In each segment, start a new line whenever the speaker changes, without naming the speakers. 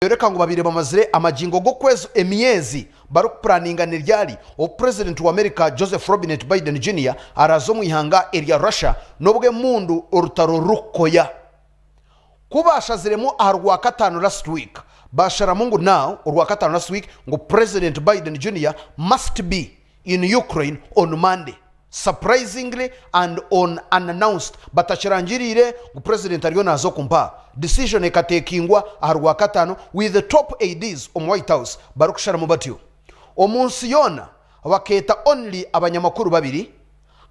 Niyoreka ngu babaire bamazire amagingo g'okwezi emyezi barikupuraninga ni ryari obu Purezidenti wa Amerika Joseph Robinette Biden Junior araaze omu ihanga erya Russia n'obu emundu orutaro rurikukoya. Ku baashaziremu aha Rwakataano last week, baasharamu ngu now, Orwakataano last week, ngu Purezidenti Biden Junior must be in Ukraine on Monday surprisingly and on unannounced batakirangiriire ngu president ariyo naaza oku mpaha. Decision ekateekingwa aha Rwakataano with the top aides omu White House barikusharamu batyo. Omu nsi yoona bakeeta only abanyamakuru babiri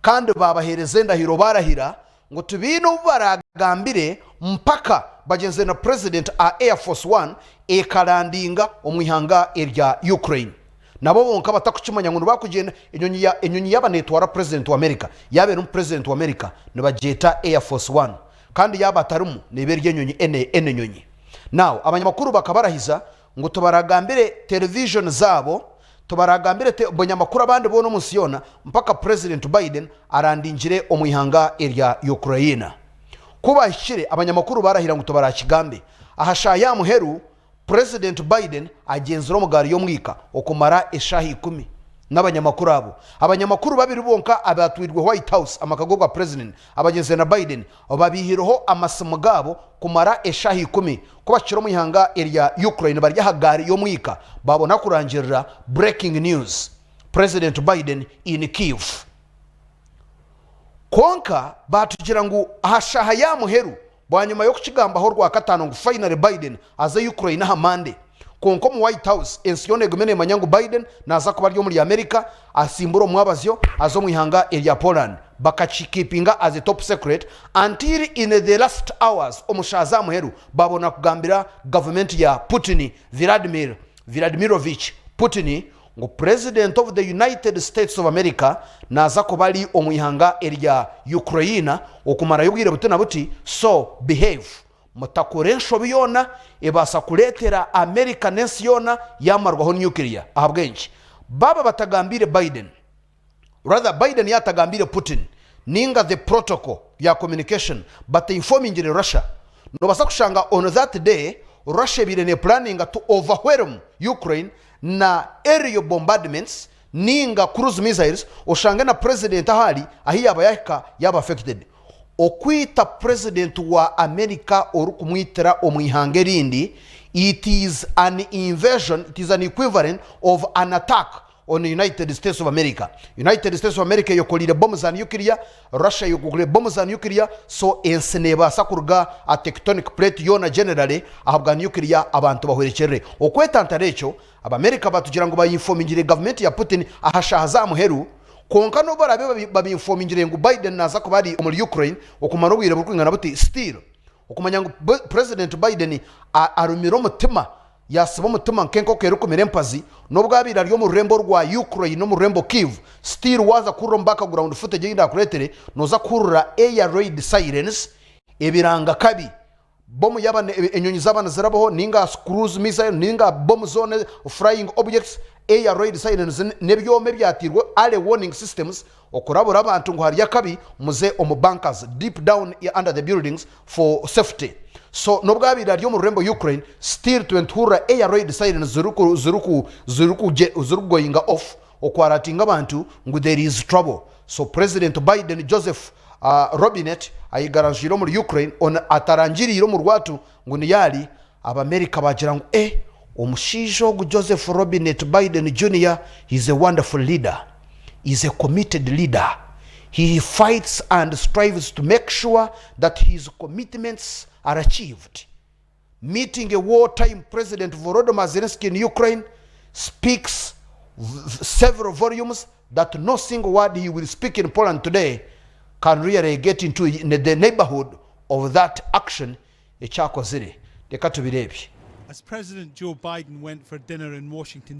kandi baabaheereza endahiro baarahira ngu tibaine obu baraagambire mpaka bagyenzire na president aha Air Force One ekalandinga omu ihanga erya Ukraine. Nabo bonka batakukimanya ngu nibakugyenda enyonyi ya enyonyi yaaba neetwara president wa America yaaba erimu president wa America nibagyeta Air Force One kandi yaaba atarimu neeba eri enyonyi ene ene nyonyi. Now abanyamakuru bakabarahiza ngu tibaragambire television zaabo Tibaragambire te banyamakuru abandi boona omu nsi yoona mpaka Purezidenti Biden arandingire omu ihanga erya Ukraine. Ku baahikire, abanyamakuru baarahira ngu tibarakigambe. Aha shaaha ya muheru, Purezidenti Biden agyenzire omu gaari y'omwika okumara eshaaha ikumi n'abanyamakuru abo. Abanyamakuru babiri bonka abaatwirwe White House, amaka g'obwa Purezidenti, abagyenzire na Biden babiihireho amasimu gaabo kumara eshaaha ikumi. Ku bahikire omu ihanga erya Ukraine bari aha gaari y'omwika baabona kurangirira Breaking News, President Biden in Kyiv. Kwonka baatugira ngu aha shaaha ya muheru bwanyima y'okukigambaho Orwakataano ngu finally Biden aze Ukraine aha Monday. Kwonka omu White House ensi yoona egume neemanya ngu Biden naaza kuba ari omuri America asimbure omwabazyo aze omu ihanga erya Poland. Bakakikeepinga as a top secret until in the last hours omu shaaha za muheru baabona kugambira gavumenti ya Putin Vladimir Vladimirovich Putin ngu President of the United States of America naaza kuba ari omu ihanga erya Ukraine okumarayo obwire buti na buti so behave. Mutakora enshobi yoona ebaasa kureetera Amerika n'ensi yoona yaamarwaho nuclear. Ahabw'enki? Baaba batagambiire Biden, rather Biden yaatagambiire Putin ninga the protocol ya communication batainformingire Russia, noobaasa kushanga on that day Russia ebaire neeplanninga to overwhelm Ukraine na aerial bombardments ninga cruise missiles oshange na president ahu ari ahu yaaba yaahika yaaba affected. Okwita president wa America orikumwitira omu ihanga erindi it is an invasion, it is an equivalent of an attack on United States of America. United States of America eyekoreire bomu za nuclear, Russia eyekoreire bomu za nuclear, so ensi nebaasa kuruga aha tectonic plate yoona generally ahabwa nuclear abantu bahwerekyerere. Okwetantara ekyo, Abamerika batugira ngu bayinfomingire gavumenti ya Putin aha shaaha z'aha muheru, kwonka n'obu baraabe babinfomingire ngu Biden naaza kuba ari omuri Ukraine okumara obwire burikwingana buti, still okumanya ngu Purezidenti Biden arumire omutima, yaatsiba omutima nk'enkoko erikumira empazi, n'obu abaire ari omu rurembo rwa Ukraine omu rurembo Kyiv, still waaza kuhurira omu background footage ei ndaakureetere, nooza kuhurira air raid sirens, ebiranga kabi. Bomu yaaba enyonyi zaaba nizirabaho ninga cruise missile ninga bomu zoona flying objects, air raid sirens n'ebyoma ebyateirwe early warning systems okurabura abantu ngu hariyo akabi muze omu bunkers deep down under the buildings for safety. So n'obu abaire ari omu rurembo Ukraine still tube nituhurira air raid sirens ziriku ziriku ziriku zirikugoyinga off okwaratinga abantu ngu there is trouble. So President Biden Joseph Robinette ayegaranzwire omuri Ukraine onu atarangiriire omu rwatu ngu niyo ari, Abamerika baagira ngu eh omushaija ogu Joseph Robinette Biden Junior he is a wonderful leader, he is a committed leader, he fights and strives to make sure that his commitments are achieved. Meeting a war time President Volodymyr Zelensky in Ukraine speaks several volumes that no single word he will speak in Poland today can really get into the neighborhood of that action eki akozire. Reka tubireebye.
As President Joe Biden went for dinner in Washington.